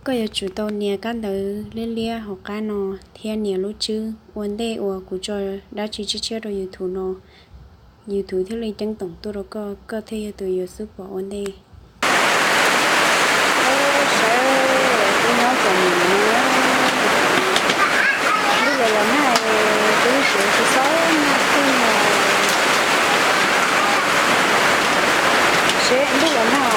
Koj yuav tsum tau nias kab ntawv liab liab hauv qab no thiab nias lub tswb ua ntej uas kuv tso dab tsi tshiab tshiab rau YouTube no, YouTube thiaj li ceeb toom tuaj rau koj, koj thiaj yog tus yuav xub pom ua ntej. Saib, twb nyob txom nyem no, ntuj los los nag, kuv lub tsev tsis txhob nag kiag. Seb ntuj los nag,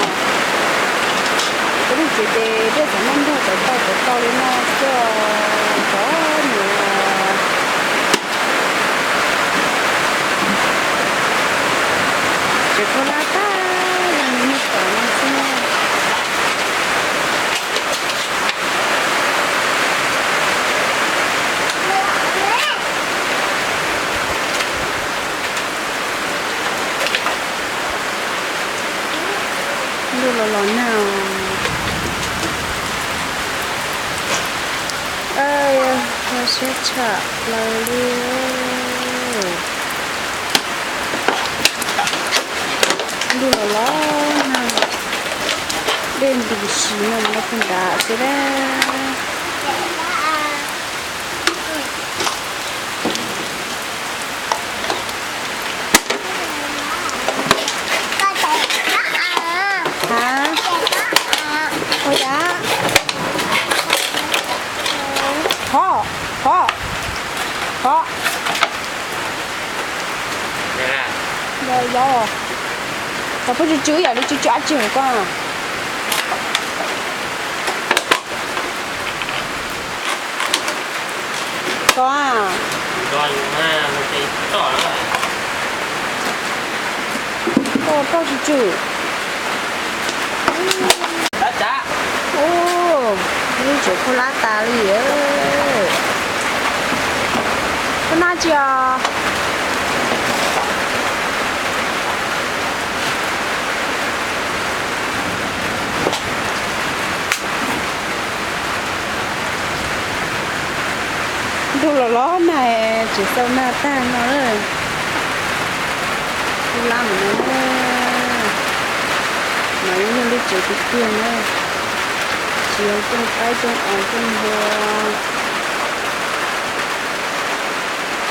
kuv lub tsev ces tej thaum nag ntuj tau tau tau tau li no xwb, txom nyem. Tsev khaub hlab tag, zoo li nyuag tom no xwb na. Ntuj los los nag, kho siab tshaj plaws li. Ntuj los los nag, dej nti si no mus rau puag nrad xwb dab. Ha, ua cas? Ho, ho, ho. Yog, yog. Koj pheej tsw tsw ib yam li tsw tsw dab tsi hauv koj? Koj a, koj pheej tsw tsw. Ub, lub tsev khaub hlab tas li. Koj noj tsi os? Ntuj los los nag, tsev xau nag tag no lawm. Khaub hlab mus no na, mas yeej yog lub tsev tiag tiag na, tsis yog cooj qaib cooj os cooj npua.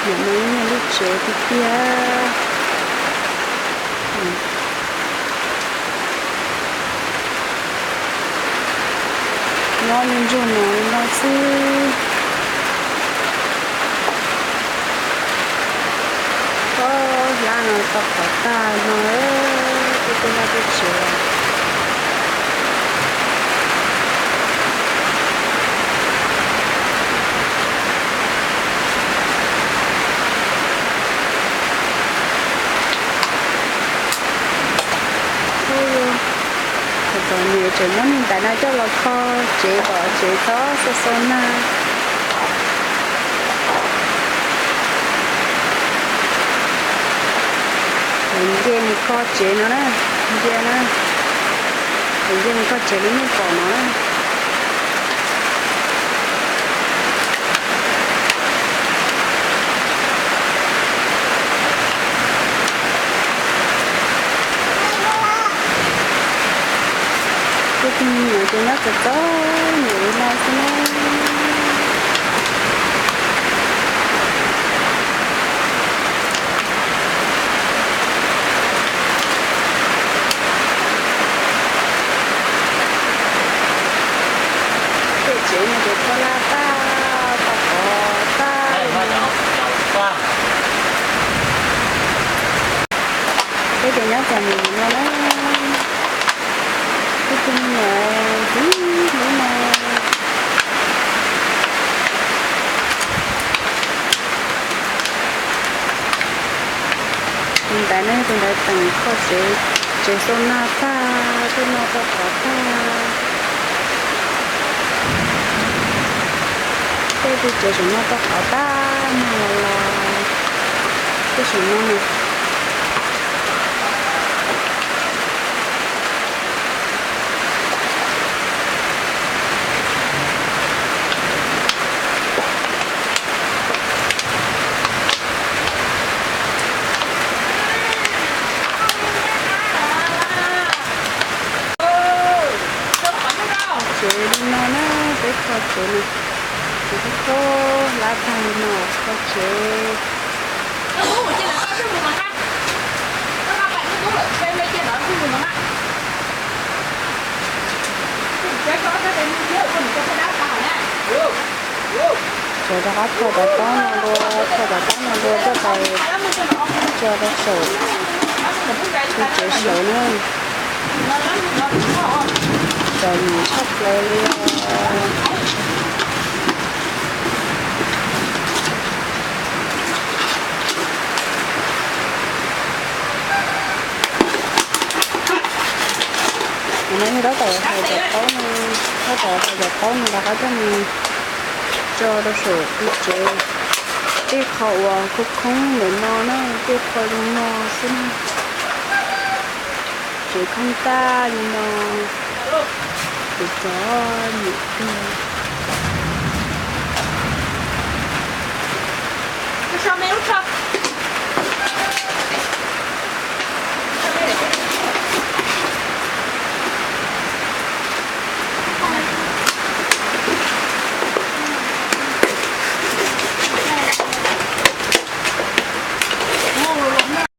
Nim no yeej yog lub tsev tiag tiag. Nyob li ntsuag no li no xwb. Khaub hlab no tau qhov tag no, tej tej vaj tej tsev. Txom nyem tseem muab niag ntais no coj los kho tsev kom tsev txhob xau xau nag. Nce mus kho tsev no na, nce na, nce mus kho tsev li nej pom no. Tej tug me nyuam ces nyob txom txom nyem li no xwb na. Tej tsev no ces khaub hlab tag, tau qhov tag. Peb ces nyob txom nyem no na. Peb tej me nyuam ntxim hlub no. Tus ntawd ne, tus ntawd teem kho tsev, tsev xau nag tag, tuaj noj tau qhov tag. Tej tsev saum no tau qhov tag, nag los los. Tej saum no ne. Tsev li no na, peb kho tsev no, tsev kho hlab tag li no, kho tsev. Sawv rov qab tho cov taub no dua, tho cov taub no dua coj pais tso rau saum tsev sawv na. Cov nyuam tshaj plaws li os. Qhov no yog tab tom hau cov taub no, tab tom hau cov taub no rov qab coj mus tso rau saum tsev. Tej qhov uas khoob khoob ntawm no na, tej qhov zoo no xwb na. Tsev khoob tag li no, kuv cov nyuam tag.